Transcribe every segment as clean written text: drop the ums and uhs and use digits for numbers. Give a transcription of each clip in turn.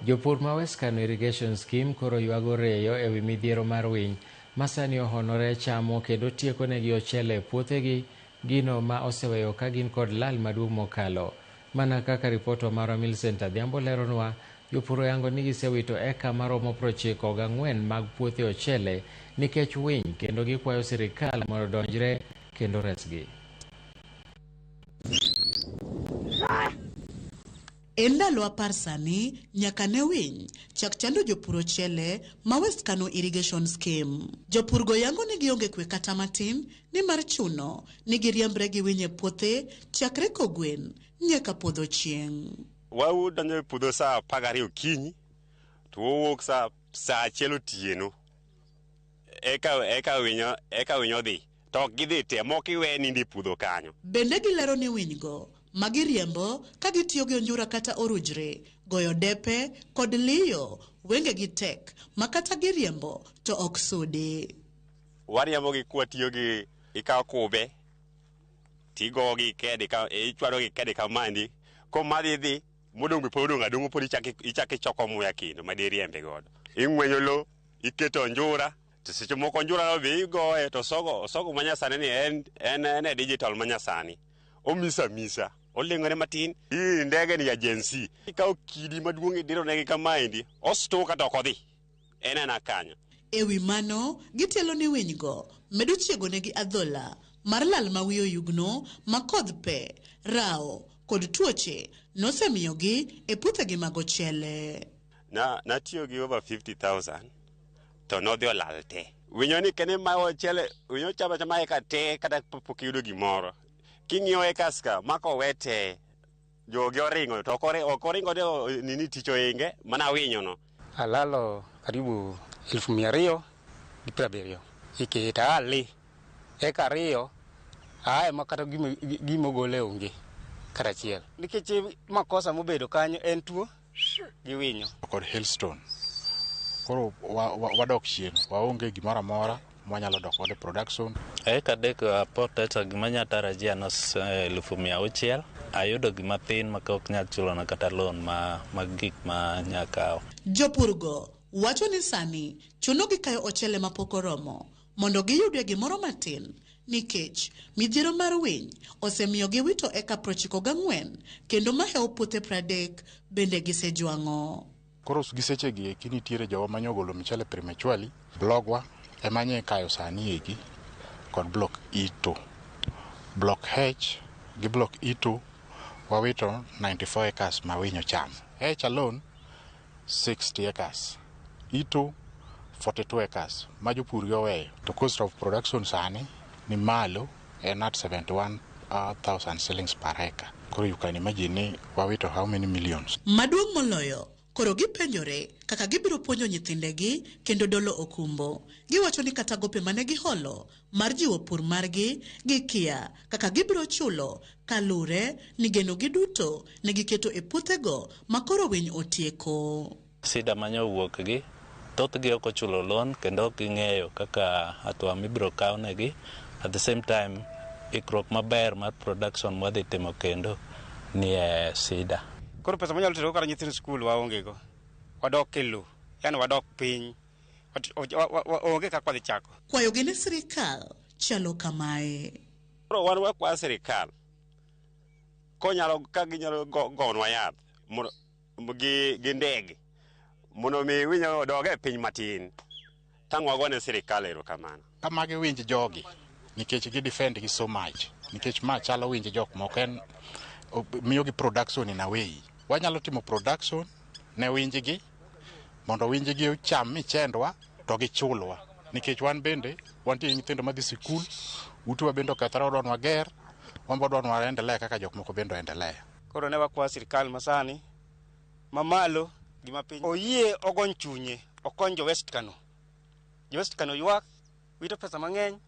Jopur ma West Kano Irrigation Scheme koro ywago reyo ewi midhiero mar winy ma sani ohonore chamo kendo tieko negi ochele e puothegi, gino ma oseweyo ka gin kod lal maduong' mokalo. Mana kaka ripotwa marwa Millicent Adhiambo leronwa, jopur oyango ni gisewito eka maromo 94 mag puothe ochele nikech winy kendo gikwayo sirikal mondo odonjre kendo resgi. En ndalo 10 sani nyaka ne winy chak chando jopur ochele ma West Kano Irrigation Scheme. Jopur go yango ni gionge kwe kata matin nimar chuno ni giriembre gi winy e puothe chakre kogwen nyaka podho chieng'. Wadonjo e puodho saa 12 okinyi to wawuok saa 1 otieno. Eka winyo dhi. To ok gidhi te, moko iwe nindo e puodho kanyo. Bende gilero ni winy go ma giriembo ka gitiyo gi onjura kata orujre, goyo depe kod liyo wengegi tek ma kata giriembo to ok sudi. Wariembo gi kwatiyo gi ikawo kube tigogo gi kede ka ichwado gi kede kamandi komadhi dhi modong' be pod odong' adong'a pod ichako ichoko muya kendo ma diriembe godo. Ing'wenyo lo iketo onjura to seche moko onjura no be igoye to osogo manyasani ni en e digital manyasani. Omisa misa, oleng'ore matin. Hii ndege ni ya Gen Z. Ikawo kidi maduong' idiro negi kamaendi, ostuka to ok odhi. En ena kanyo. E wi mano, gitelo ni winy go medo chiego negi adhola mar lal ma wiye oyugno ma kodh pe, rao kod tuoche nosemiyogi e puothegi mag ochele. Natiyo gi over 50,000 to nodhi olal te. Winyo ni kene ma ochele, winyo chama chama eka te kata pok iyudo gimoro. King'iyo acres ka mako owe te, jogi oringo to ok oringo de nini tich oinge mana winyo no. Alalo karibu 270,000. Iketa ali eka 2 ae ma kata gima ogole onge kata achiel. Nikech makosa mobedo kanyo en tuo gi winyo. Kod hailstone. Koro wadok chien, waonge gimoro amora mwanyalo dok godo e production. Eka 3 apot gima nya tarajia no 600,000 ayudo gima thin ma ok nyal chulona kata loan ma gik ma nya kawo. Jopur go wacho ni sani chuno gi kayo ochele mapok oromo mondo giyudie gimoro matin nikech midhiero mar winy osemiyo giwito eka 94 kendo mahewo puothe 30 bende gisejwang'o. Koro gi sechegi eki nitiere jowa manyogolo michele prematurely, blogwa ema nye kayo sani eki kod block E2. Block H gi block E2 wawito 94 acres ma winy ochamo. H alone 60 acres. E2 42 acres ma jopur gi oweyo. To cost of production sani ni malo en at 71,000 shillings per acre. Koro you can imagine ni wawito how many millions. Maduong' moloyo, koro gipenjore kaka gibiro puonjo nyithindegi kendo dolo okumbo. Giwacho ni kata gope mane giholo mar jiwo pur margi gikia kaka gibiro chulo kalure ni geno gi duto ne giketo e puothego ma koro winy otieko. Sida manyo wuok gi, thothgi ok ochulo loan kendo ok ging'eyo kaka hatua mibiro kaw negi. At the same time, ikruok maber mar production mwadhi timo kendo ni e sida. Koro pesa manyalo tero kata nyithindo skul waonge go. Wadok e lowo, yani wadok piny. Onge kaka wadhi chako. Kwayogi ne sirikal chalo kamae. Koro wan wakwayo sirikal konyalo ka ginyalo gonwa yath mondo gi ndege mondo mi winyo odog e piny matin. Tang' wagone sirikal erokamano. Ka magi winj jogi nikech gi defend gi so much nikech ma chalo winj jok moko en miyo gi production in a way. Wanyalo timo production ne winjgi mondo winjgi ocham michendwa to gichulwa nikech wan bende wantie gi nyithindo madhi sikul, utewa bende okethore wadwa ni wager, wan be wadwa ni waendelea kaka jok moko bende oendelea. Koro ne wakwayo sirikal masani mamalo gi mapiny oyie ogony chunye okony jo West Kano. Jo West Kano ywak wito pesa mang'eny.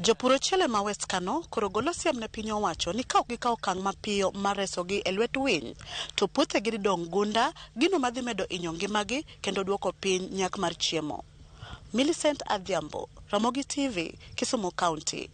Jopur ochele ma West Kano koro golo siem ne piny owacho ni ka ok gikawo okang' mapiyo mar resogi e lwet winy to puothegi dhi dong' gunda, gino madhi medo hinyo ngimagi kendo duoko piny nyak mar chiemo. Millicent Adhiambo, Ramogi TV, Kisumu County.